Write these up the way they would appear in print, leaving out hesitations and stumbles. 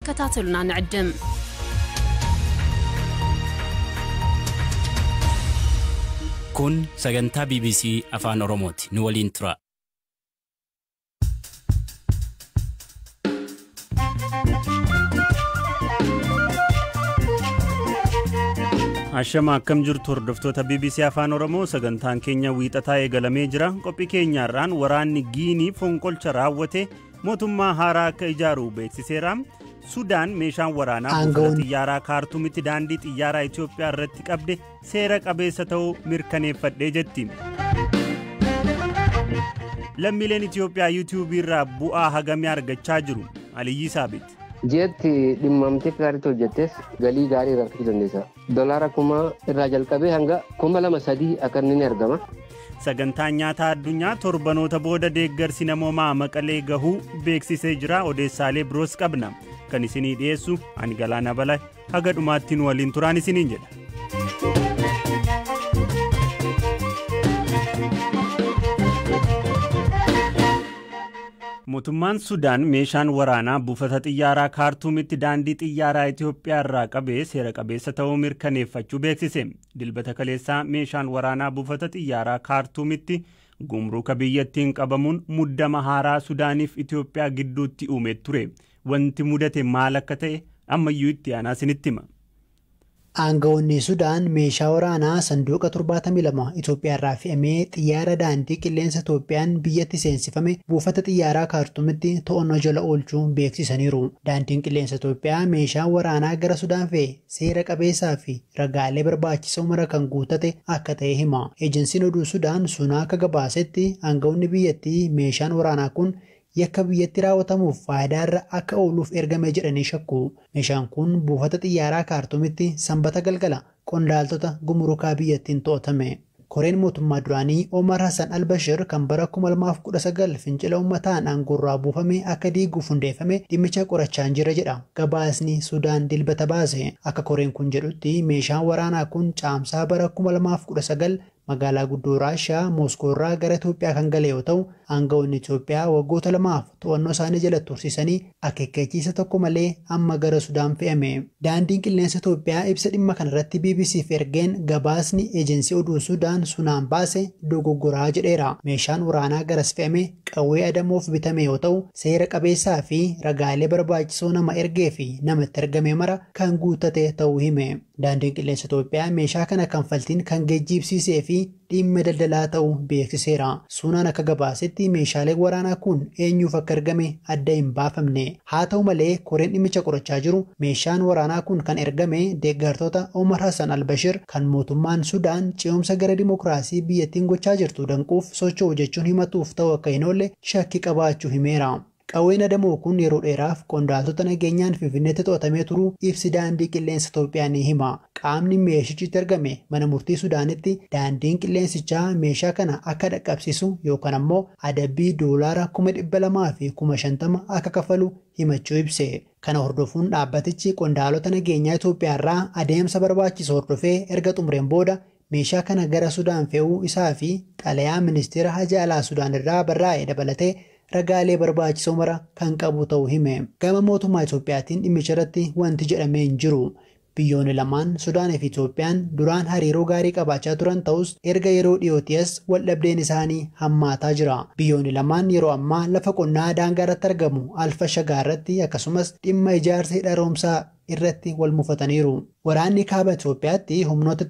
ከታተሉና ንዕድም። Kun sagantaa BBC Afaan Oromooti. Nu waliin tura. Ashama, akkam jirtu hordoftoota BBC Afaan Oromoo? Sagantaan keenya wiixataa eegalamee jira. Qophii keenyaarraan waraanni Giinii fonqolcha raawwate mootummaa haaraa akka ijaaru beeksiseera. Sudaan meeshaan waraanaa buufata xiyyaaraa Kaartuumitti daandii xiyyaaraa Itoophiyaa irratti qabde seera qabeessa ta'uu mirkaneeffadhee jetti. Lammiileen Itoophiyaa Yuutiyuubii irraa bu'aa hagamii argachaa jiru? Aliyyii Saabit. Ji'atti dhimmamtee gaariitti hojjettes galii gaarii irraa argachuu dandeessa. Dolaara 1000 irraa jalqabee hanga 2000, 3000 akka inni ni argama. Sagantaan nyaataa addunyaa torbanoota booda deeggarsi namoomaa Maqalee gahuu beeksisee jira. Odeessaalee biroos qabna. Kan isinii dhiyeessu ani Galaana Balaa. Haga dhumaatti nu waliin turaan isiniin jedha. Mootummaan Sudaan meeshaan waraanaa buufata xiyyaaraa Kaartuumitti daandii xiyyaaraa Itoophiyaa irraa qabee seera qabeessa ta'uu mirkaneeffachuu beeksise. Dilbata kaleessaa meeshaan waraanaa buufata xiyyaaraa Kaartuumitti gumruuka biyyattiin qabamuun muddama haaraa Sudaaniif Itoophiyaa gidduutti uume ture. Wanti mudate maal akka ta'e ammayyuu itti aanaa isinitti hima. Aangawoonni Sudaan meeshaa waraanaa sanduuqa 72 Itoophiyaa irraa fe'amee xiyyaara daandii qilleensa Itoophiyaan biyyatti seensifame buufata xiyyaaraa Kaartuumitti to'annoo jala oolchuu beeksisaniiru. Daandiin qilleensa Itoophiyaa meeshaa waraanaa gara Sudaan fe'e seera qabeessaa fi ragaalee barbaachisoo mara kan guutate akka ta'e hima. Eejensiin oduu Sudaan Sunaa akka gabaasetti, aangawoonni biyyattii meeshaan waraanaa kun yakka biyyatti raawwatamuuf faayidaarra akka ooluuf ergame jedhanii shakku. Meeshaan kun buufata xiyyaaraa Kaartuumitti Sanbata galgala qondaaltota gumurukaa biyyattiin to'atame. Koreen mootummaa duraanii Omar Hassan Albashir kan bara 2019 fincila uummataan aangoorraa buufame akka diiguuf hundeeffame dhimmicha qorachaa jira jedha gabaasni Sudaan Dilbata baase. Akka koreen kun jedhutti, meeshaan waraanaa kun Caamsaa bara 2019 magaalaa guddoo Raashiyaa Mooskoo irraa gara Itoophiyaa kan gale yoo ta'u, aangawoonni Itoophiyaa waggoota 2f to'annoo isaanii jala tursiisanii akeekkachiisa tokko malee amma gara Sudaan fe'ame. Daandiin qilleensa Itoophiyaa ibsa dhimma kanarratti BBCf ergeen gabaasni eejensii oduu Sudaan Sunaan baase dogoggoraa jedheera. Meeshaan waraanaa garas fe'ame qawwee adamoof bitame yoo ta'u, seera qabeessaa fi ragaalee barbaachisoo nama ergee fi namatti ergame mara kan guuttate ta'uu hime. Daandiin qilleensa Itoophiyaa meeshaa kana kanfaltiin kan geejjibsiisee fi dhimma daldalaa ta'uu beeksiseera. Sunaan akka gabaasetti, meeshaaleen waraanaa kun eenyuuf akka ergame adda hin baafamne. Haa ta'u malee, koreen dhimmicha qorachaa jiru meeshaan waraanaa kun kan ergame deeggartoota Omar Hassan Albashir kan mootummaan Sudaan ce'umsa gara dimokiraasii biyyattiin gochaa jirtu danquuf socho'u jechuun himatuuf ta'uu akka hin oolle shakkii qabaachuu himeera. Qawween adamoo kun yeroo dheeraaf qondaaltota nageenyaan Finfinneetti to'atamee turuu ibsi daandii qilleensa Itoophiyaa ni hima. Qaamni meeshichi argame mana murtii Sudaanitti daandiin qilleensichaa meeshaa kana akka dhaqqabsiisu yookaan ammoo adabbii $250,000 akka kafalu himachuu ibse. Kana hordofuun dhaabbatichi qondaalota nageenyaa Itoophiyaa irraa adeemsa barbaachisu hordofee erga xumureen booda meeshaa kana gara Sudaan fe'uu isaa fi xalayaa ministeera haja alaa Sudaan irraa barraa'e dabalatee ragaalee barbaachisoo mara kan qabu ta'uu hime. Gama mootummaa Itoophiyaatiin dhimmicha irratti wanti jedhamee hin jiru. Biyyoonni lamaan, Sudaanii fi Itoophiyaan, duraan hariiroo gaarii qabaachaa turan ta'us, erga yeroo dhiyootti as waldhabdeen isaanii hammaataa jira. Biyyoonni lamaan yeroo ammaa lafa qonnaa daangaa irratti argamu Alfa Shagaa irratti, akkasumas dhimma ijaarsa hidha haaromsaa irratti wal mufataniiru. Waraanni kaaba Itoophiyaatti humnoota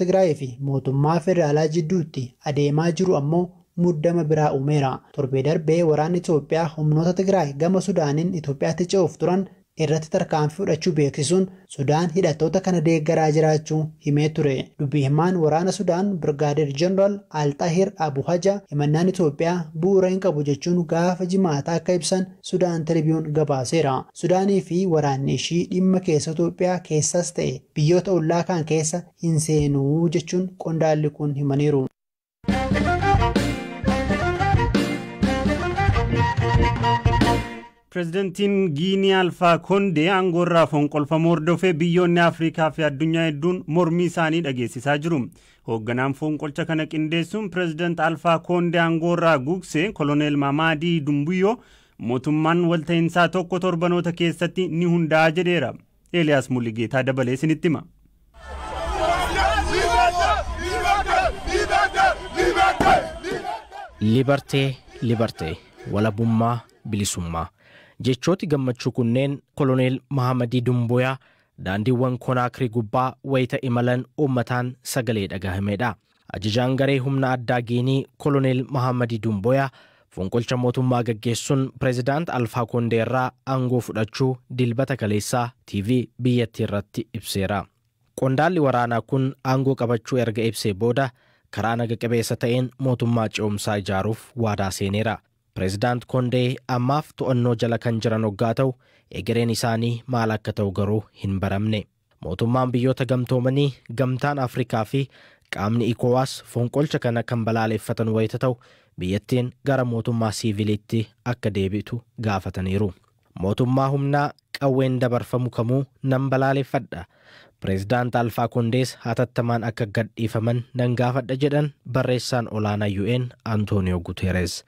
Tigraayii fi mootummaa federaalaa jidduutti adeemaa jiru ammoo muddama biraa uumeera. Torbee darbee waraanni Itoophiyaa humnoota Tigraay gama Sudaaniin Itoophiyaatti ce'uuf turan irratti tarkaanfii fudhachuu beeksisuun Sudaan hidhattoota kana deeggaraa jiraachuu himee ture. Dubbii himaan waraana Sudaan Birgaadeer Jeneraal Alxahir Abu Haja himannaan Itoophiyaa bu'uura hin qabu jechuun gaafa Jimaataa akka ibsan Sudaan Tiribiyuun gabaaseera. Sudaanii fi waraanni ishii dhimma keessa Itoophiyaa keessas ta'e biyyoota ollaa kaan keessa hin seenuu jechuun qondaalli kun himaniiru. Pireezidantiin Giinii Alfaa Koondee aangoorraa fonqolfamuu hordofee biyyoonni Afrikaa fi addunyaa hedduun mormii isaanii dhageessisaa jiru. Hoogganaan fonqolcha kana qindeessuun pireezidant Alfaa Koondee aangoorraa gugsee, Koloneel Maamaadii Dumbuyyoo, Mootummaan walta'iinsaa tokko torbanoota keessatti ni hundaa'a jedheera. Eeliyaas Mulligeetaa dabalee isinitti hima. Libertee, libertee, walabummaa, bilisummaa. Jechooti gammachuu kunneen Koloneel Mahamadii Dumbuyaa daandiiwwan Konaakrii gubbaa wayita imalan uummataan sagalee dhagahamedha. Ajajaan garee humna addaa Giinii Koloneel Mahamadii Dumbuyaa fonqolcha mootummaa gaggeessuun pireezidaant Alfaa Koondee irraa aangoo fudhachuu Dilbata kaleessaa TV biyyattii irratti ibseera. Qondaalli waraanaa kun aangoo qabachuu erga ibsee booda karaa naga qabeessa ta'een mootummaa ce'umsaa ijaaruuf waadaa seeneera. Pireezidaant Koondee ammaaf to'annoo jala kan jiran hoggaa ta'u, egereen isaanii maal akka ta'u garuu hin baramne. Mootummaan Biyyoota Gamtoomanii, Gamtaan Afrikaa fi qaamni ECOWAS fonqolcha kana kan balaaleffatan wayita ta'u, biyyattiin gara mootummaa siiviliitti akka deebitu gaafataniiru. "Mootummaa humnaa qawween dabarfamu kamuu nan balaaleffadha. Pireezidaant Alfaa Koondees hatattamaan akka gadhiifaman nan gaafadha," jedhan barreessaan olaanaa UN Antooniyoo Guteeres.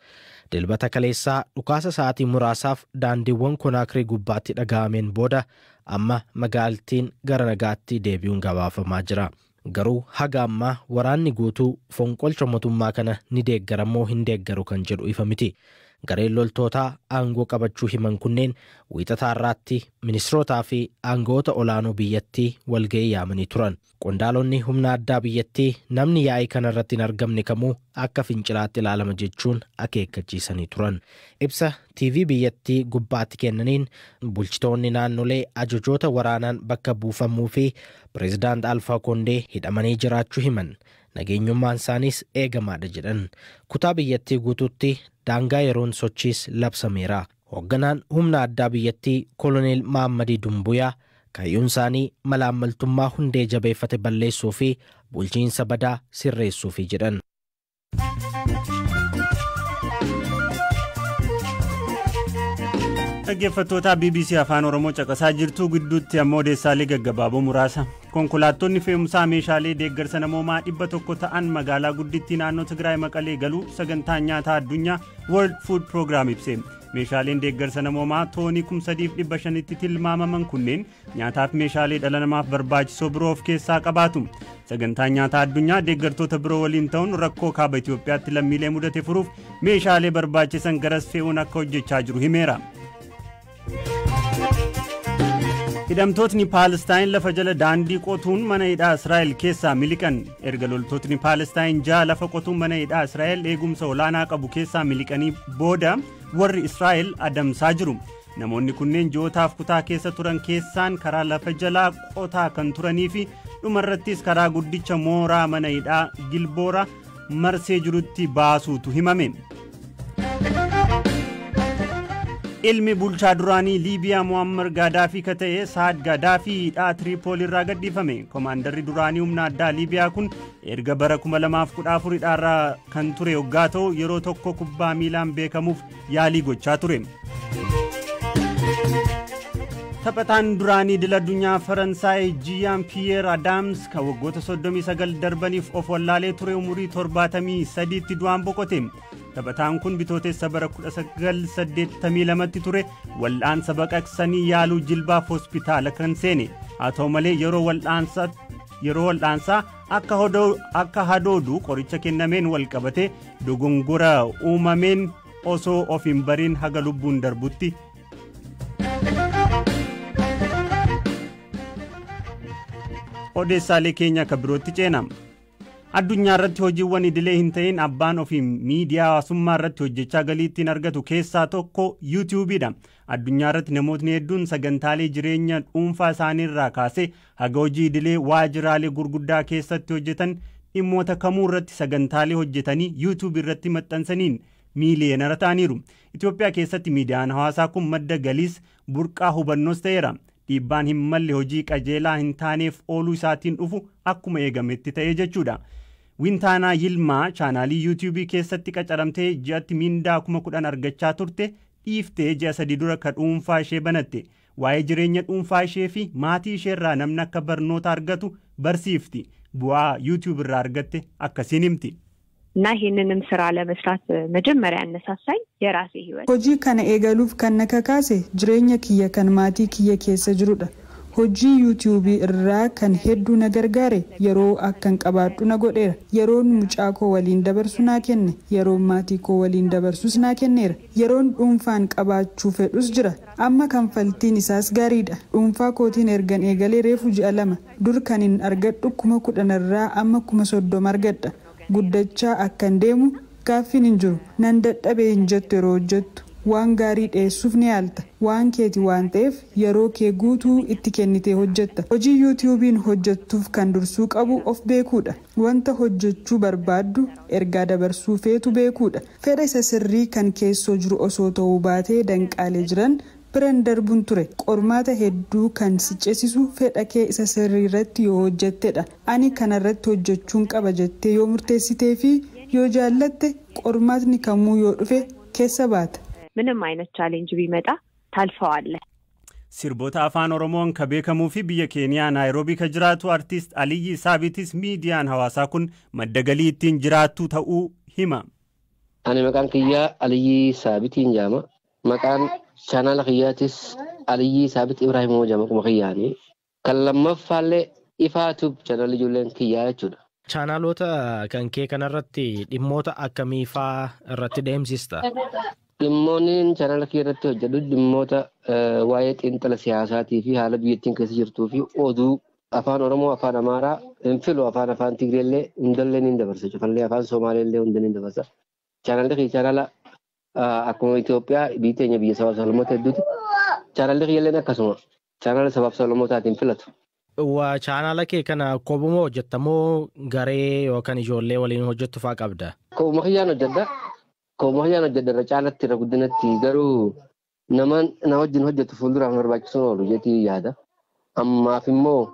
Dilbata kaleessaa dhukaasa sa'aatii muraasaaf daandiiwwan Konaakrii gubbaatti dhaga'ameen booda amma magaalattiin gara nagaatti deebi'uun gabaafamaa jira. Garuu haga ammaa waraanni guutuu fonqolcha mootummaa kana ni deeggaramoo hin deeggaru kan jedhu ifa miti. Gareen loltootaa aangoo qabachuu himan kunneen Wiixataa irraatti ministirootaa fi aangoota olaanoo biyyattii walga'ii yaamanii turan. Qondaalonni humna addaa biyyattii namni yaa'ii kana irratti hin argamne kamuu akka fincilaatti ilaalama jechuun akeekkachiisanii turan. Ibsa TV biyyattii gubbaatti kennaniin bulchitoonni naannolee ajajoota waraanaan bakka buufamuu fi pireezidaant Alfaa Koondee hidhamanii jiraachuu himan. Nageenyummaan isaaniis eegamaadha jedhan. Kutaa biyyattii guutuutti daangaa yeroon sochiis labsameera. Hoogganaan humna addaa biyyattii Koloneel Mahammadii Dumbuyaa kaayyoon isaanii malaammaltummaa hundee jabeeffate balleessuu fi bulchiinsa badaa sirreessuufi jedhan. Dhaggeeffattoota BBC Afaan Oromoo caqasaa jirtu, gidduutti ammoo odeessaalee gaggabaaboo muraasa. Konkolaattonni fe'umsaa meeshaalee deeggarsa namoomaa 100 ta'an magaalaa guddittii naannoo Tigraay Maqalee galuu sagantaan nyaataa addunyaa World Food Program ibse. Meeshaaleen deeggarsa namoomaa toonii 3,500tti tilmaamaman kunneen nyaataaf meeshaalee dhala namaaf barbaachisoo biroo of keessaa qabaatu. Sagantaan nyaataa addunyaa deeggartoota biroo waliin ta'uun rakkoo kaaba Itoophiyaatti lammiilee mudate furuuf meeshaalee barbaachisan garas fe'uun akka hojjechaa jiru himeera. Hidhamtootni Paalestaayin lafa jala daandii qotuun mana hidhaa Israa'el keessaa miliqan. Erga loltootni Paalestaayin 6 lafa qotuun mana hidhaa Israa'el eegumsa olaanaa qabu keessaa miliqanii booda warri Israa'el adamsaa jiru. Namoonni kunneen ji'ootaaf kutaa keessa turan keessaan karaa lafa jalaa qotaa kan turanii fi dhumarrattis karaa guddicha mooraa mana hidhaa Gilboora marsee jirutti baasuutu himame. Ilmi bulchaa duraanii Liibiyaa Muammar Gaadaafii ka ta'e Saad Gaadaafii hidhaa Tiriipoolii irraa gadhiifame. Komaandarri duraanii humna addaa Liibiyaa kun erga bara 2014 hidhaarraa kan ture hoggaa ta'u, yeroo tokko kubbaa miilaan beekamuuf yaalii gochaa ture. Taphataan duraanii idil addunyaa Faransaay Jiyaan Piyeer Adaams kan waggoota 39 darbaniif of wallaalee ture umurii 73tti du'aan boqote. Taphataan kun Bitootessa bara 1982tti ture wal'aansa baqaqsanii yaaluu jilbaaf hospitaala kan seene. Haa ta'u malee, yeroo wal'aansaa akka hadoodu qoricha kennameen wal qabate dogongora uumameen osoo of hin barin haga lubbuun darbutti. Odeessaalee keenya akka birootti ceena. Addunyaa irratti hojiiwwan idilee hin ta'in abbaan ofii miidiyaa hawaasummaa irratti hojjechaa galii ittiin argatu keessaa tokko yuutiyuubiidha. Addunyaa irratti namootni hedduun sagantaalee jireenya dhuunfaa isaanii irraa kaasee haga hojii idilee waajjiraalee gurguddaa keessatti hojjetan dhimmoota kamuu irratti sagantaalee hojjetanii yuutiyuub irratti maxxansaniin miiliyeenara ta'aniiru. Itoophiyaa keessatti miidiyaan hawaasaa kun madda galiis burqaa hubannoos ta'eera. Dhiibbaan hin malle hojii qajeelaa hin taaneef ooluu isaatiin dhufu akkuma eegametti ta'ee jechuudha. Wintaanaa Yilmaa chaanaalii yuutiyuubii keessatti qacaramtee ji'atti miindaa 10,000 argachaa turte dhiiftee ji'a 3 dura ka dhuunfaa ishee banatte. Waa'ee jireenya dhuunfaa ishee fi maatii ishee irraa namni akka barnoota argatu barsiifti. Bu'aa yuutiyuub irraa argatte akkasiin himti. እና ይህንንም ስራ ለመስራት መጀመሪያ ያነሳሳኝ የራሴ ህይወት Hojii kana eegaluuf kan na kakaase jireenya kiyya kan maatii kiyya keessa jirudha. Hojii yuutiyuubii irraa kan hedduu na gargaare yeroo akkan qabaadhu na godheera. Yeroon mucaa koo waliin dabarsu naa kenne. Yeroon maatii koo waliin dabarsus naa kenneera. Yeroon dhuunfaan qabaachuu fedhus jira. Amma kanfaltiin isaas gaariidha. Dhuunfaa kootiin ergan eegalee reefu ji'a 2. Dur kan hin argadhu 10,000 irraa amma 30,000 argadha. Guddachaa akkan deemu gaaffiin hin jiru. Nan dadhabee hin jettu yeroo hojjettu. Waan gaarii dhiyeessuuf ni yaalta. Waan keeti waan ta'eef yeroo kee guutuu itti kennitee hojjetta. Hojii yuutiyuubiin hojjettuuf kan dursuu qabu of beekuudha. Wanta hojjechuu barbaaddu ergaa dabarsuu feetu beekuudha. Fedha isa sirrii kan keessoo jiru osoo ta'uu baatee danqaalee jiran biran darbuun ture. Qormaata hedduu kan si ceesisu fedha kee isa sirrii irratti yoo hojjettedha. Ani kanarratti hojjechuun qaba jettee yoo murteessitee fi yoo jaallatte qormaatni kamuu yoo dhufe keessa baata. ምንም አይነት ቻሌንጅ ቢመጣ ታልፈዋለህ። Sirboota afaan Oromoon ka beekamuu fi biyya Keeniyaa Naayiroobii ka jiraatu artiist Aliyyi Saabitis miidiyaan hawaasaa kun madda galii ittiin jiraattu ta'uu hima. Ani maqaan kiyyaa Aliyyii Saabitiin jedhama. Maqaan chaanaala kiyyaatis Aliyyii Saabit Ibraahimoo jedhama akkuma kiyyaani. Kan lammaffaallee Ifaa Tube chaanaalli ijoolleen kiyyaa jechuudha. Chaanaalota kan kee kanarratti dhimmoota akkamii faa irratti deemsista? Dhimmoonni chaanaala kiyya irratti hojjedhu dhimmoota waa'ee xiinxala siyaasaatii fi haala biyyattiin keessa jirtuu fi oduu afaan Oromoo, afaan Amaaraa, hin filu afaan Tigreellee hundallee ni dabarsa. Cufallee afaan Somaaleellee hunda ni dabarsa. Chaanaalli kiyya chaanaala akkuma Itoophiyaa biyyi teenya biyya sabaaf sablammoota hedduuti. Chaanaalli kiyyalleen akkasuma chaanaala sabaaf sablammootaatiin filatu. Chaanaala kee kana kophuma hojjetta moo garee yookaan ijoollee waliin hojjettu faa qabda? Kophuma kiyyaan hojjedha. Kophuma kiyyaan hojjedha irra caalatti irra guddinatti garuu nama na wajjin hojjetu fuulduraaf barbaachisuun oolu jeetii yaada. Ammaaf immoo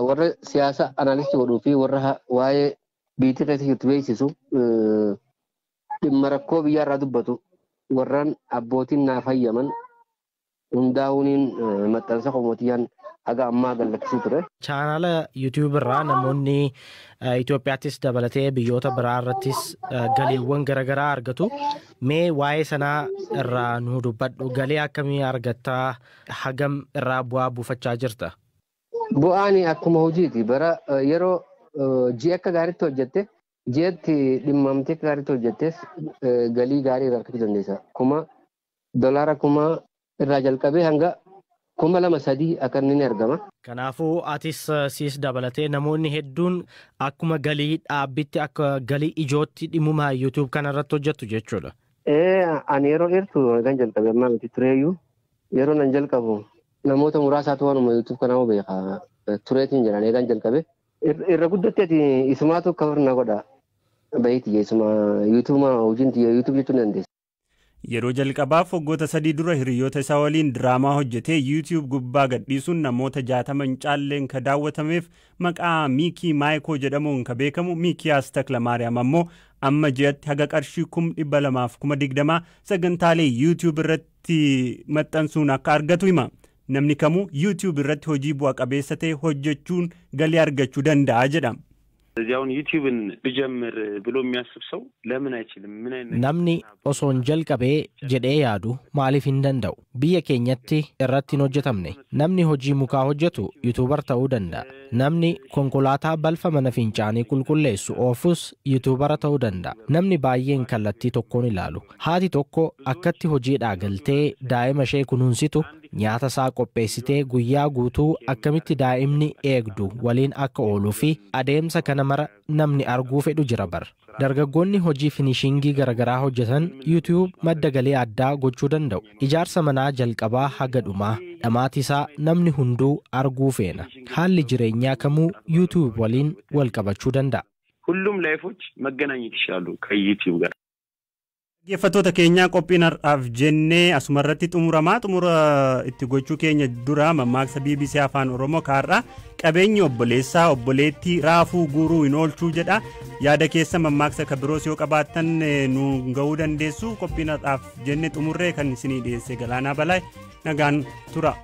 warra siyaasa anaalistii godhuu fi warra waa'ee biyyi keessa jirtu beeksisu dhimma rakkoo biyyaarraa dubbatu warraan abbootiin naaf hayyaman hundaa'uuniin maxxansa qomotiyyaan haga ammaa gallakkisuu ture. Chaanaala yuutiyuub irraa namoonni Itoophiyaattis dabalatee biyyoota biraa irrattis galiiwwan garaagaraa argatu. Mee waa'ee sanaa irraa nu dubbadhu. Galii akkamii argattaa? Hagam irraa bu'aa buufachaa jirta? Bu'aan akkuma hojiiti. Bara yeroo ji'a akka gaariitti hojjette ji'atti dhimmamtee akka gaariitti hojjettes galii gaarii irraa argachuu dandeessa. $1,000 irraa jalqabee hanga 2,000-3,000 akka inni argama. Kanaafuu atis siis dabalatee namoonni hedduun akkuma galii dhaabbitti akka galii ijootti dhimmuma yuutiyuub kanarratti hojjettu jechuudha. Ani yeroo dheertuu kan jalqabe ammaa miti tureeyyuu yeroo nan jalqabu namoota muraasaatu waanuma yuutiyuub kanaa beeka tureetiin jedhan eegaan jalqabe. Irra guddatti ati isumaatu cover na godha bahiiti isuma yuutiyuubuma hojiin yuutiyuub jechuu dandeessa. Yeroo jalqabaaf waggoota 3 dura hiriyoota isaa waliin diraamaa hojjetee yuutiyuub gubbaa gadhiisuun namoota 60 hin caalleen ka daawwatameef maqaa Miikii Maayikoo jedhamuun ka beekamu Miikiyaas Taklamaariyaam ammoo amma ji'atti haga qarshii 220,000 sagantaalee yuutiyuub irratti maxxansuun akka argatu hima. Namni kamuu yuutiyuub irratti hojii bu'a qabeessa ta'e hojjechuun galii argachuu danda'a jedha. እዚያውን ዩቲዩብን ብጀምር ብሎ የሚያስብ ሰው ለምን አይችልም? ምን አይነት Namni osoo hin jalqabee jedhee yaadu maaliif hin danda'u? Biyya keenyatti irratti hin hojjetamne. Namni hojii mukaa hojjetu yuutuubar ta'uu danda'a. Namni konkolaataa balfa mana fincaanii qulqulleessu oofus yuutuubara ta'uu danda'a. Namni baay'een kallattii tokkoon ilaalu. Haati tokko akkatti hojiidhaa galtee daa'ima ishee kunuunsitu nyaata isaa qopheessitee guyyaa guutuu akkamitti daa'imni eegdu waliin akka ooluu fi adeemsa kana mara namni arguu fedhu jira bara. Dargaggoonni hojii finishiingii garaagaraa hojjetan yuutiyuub madda galii addaa gochuu danda'u. Ijaarsa manaa jalqabaa haga dhumaa dhamaatii isaa namni hunduu arguu feena. Haalli jireenyaa kamuu yuutiyuub waliin wal qabachuu danda'a. ሁሉም ላይፎች መገናኘት ይችላሉ ከዩቲዩብ ጋር። Dhaggeeffattoota keenyaa qophiin har'aaf jennee asumarratti xumuramaa xumura itti gochuu keenya dura mammaaksa BBC Afaan Oromoo kaarraa qabeenyi obboleessaa obboleettii raafuu guuruu hin oolchuu jedha. Yaada keessa mammaaksa kan biroos yoo qabaattan nu ga'uu dandeessu. Qophiin har'aaf jenne xumurree kan isinii dhiyeesse Galaanaa Balaay nagaan tura.